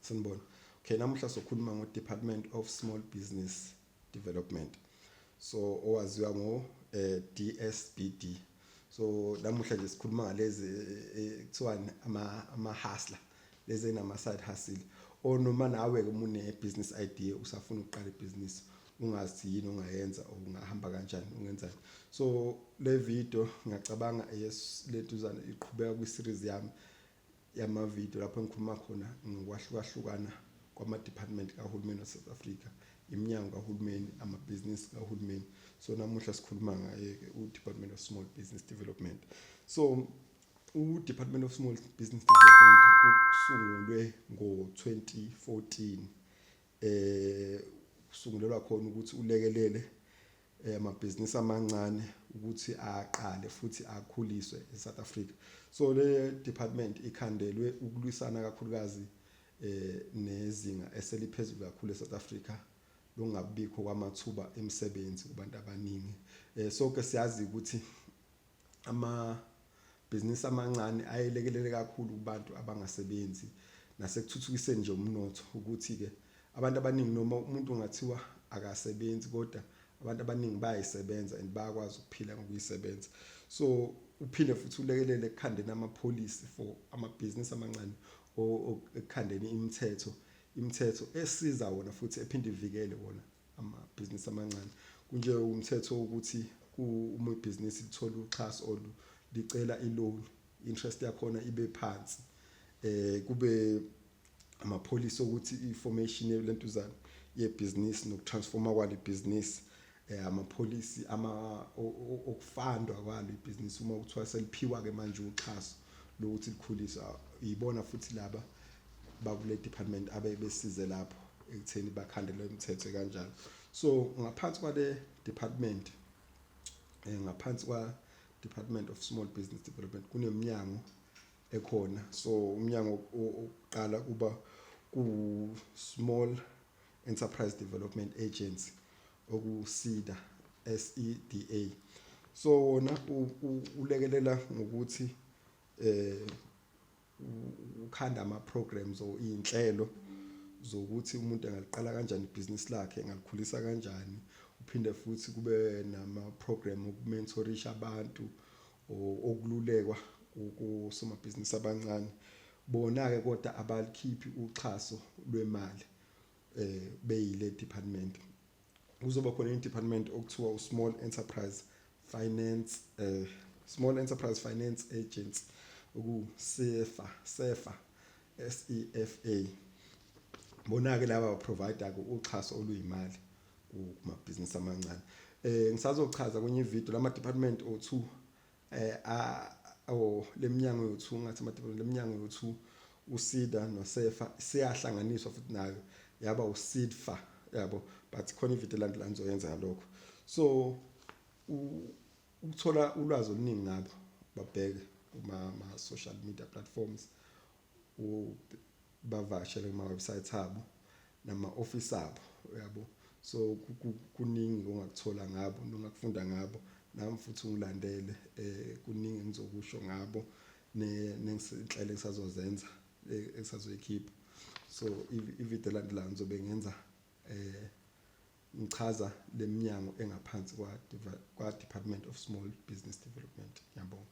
Sanibona. Okay, namuhla sokhuluma ngo Department of Small Business Development. So owaziwa ngo DSBD. So namuhla nje sikhuluma ngalezi kuthiwani ama hustler lezi enama side hustle. Or noma nawe ke une business idea usafuna ukuqala ibhizinisi ungazi yini ongayenza or ungahamba kanjani ungenzani. So le video ngiyacabanga lentuzana iqhubeka kwi series yami yamavidiyo lapho engikhuluma khona ngokwahlukahlukana kwama-department kahulumeni wase-South Africa, iminyango kahulumeni, amabhizinisi kahulumeni. So namuhla sikhuluma ngaye-ke u-Department of Small Business Development. So u-Department of Small Business Development usungulwe ngo-2014, usungulelwa khona ukuthi ulekelele amabhizinisi amancane ukuthi aqale futhi akhuliswe eSouth Africa. So le department ikhandelwe ukulwisana kakhulukazi nezinga eseliphezulu kakhulu eSouth Africa lokungabikho kwamathuba emisebenzi kubantu abaningi. Sonke siyazi ukuthi amabhizinisi amancane ayelekelele kakhulu kubantu abangasebenzi nasekuthuthukiseni nje umnotho, ukuthi-ke abantu abaningi noma umuntu ungathiwa akasebenzi kodwa abantu abaningi bayayisebenza and bayakwazi ukuphila ngokuyisebenza. So uphinde futhi ulekelele ekukhandeni ama-policy for amabhizinisi amancane, ekukhandeni imithetho esiza wona futhi ephinde ivikele wona amabhizinisi amancane. Kunje umthetho wokuthi uma ibhizinisi lithola uxhaso or licela i-loan, interest yakhona ibe phansi, kube amapholisi okuthi i-formation lentuzana yebhizinisi nokutransforma kwalo ibhizinisi, amapholisi ama okufandwa kwalo ibhizinisi uma kuthiwa seliphiwa ke manje uxhaso lokuthi likhuliswe. Yibona futhi laba bakule department abebesize lapho ekutheni bakhande le mithetho kanjalo. So ngaphansi kwale department, ngaphansi kwa Department of Small Business Development, kuneminyango ekhona. So umnyango oqala kuba ku Small Enterprise Development Agency, oku SEDA, SEDA. So wona ulekelela ngokuthi ukhanda ama programs or inhlelo zokuthi umuntu angaliqala kanjani ibhizinisi lakhe, engalikhulisa kanjani. Uphinde futhi kube nama program okumentorisha abantu okululekwa kusomabhizinisi abancane. Bona ke kodwa abalikhiphi uxhaso lwemali beyile department. Kuzoba khona i-department okuthiwa u-Small Enterprise Finance Small Enterprise Finance Agency, oku SEFA, SEFA, SEFA. Bona ke laba provide ke uxhaso oluyimali kumabhizinisi amancane. Ngisazochaza kwenye ivideo lama department o2 a o leminyango yo2, ngathi ama department, leminyango yo2 uSEDA noSEFA siyahlanganiswa futhi nayo yaba uSEDFA, yabo, but khona ivideo elandelayo ngizoyenza ngalokho. So ukuthola ulwazi oluningi ngabo, babheke kuma social media platforms, bavakashele kuma website abo nama office abo, yabo. So kuningi ongakuthola ngabo nongakufunda ngabo. Nami futhi ungilandele, kuningi engizokusho ngabo nenhlelo engisazozenza, engisazoyikhipha. So ivideo elandelayo ngizobe ngenza ngichaza leminyango engaphansi kwa Department of Small Business Development. Ngiyabonga.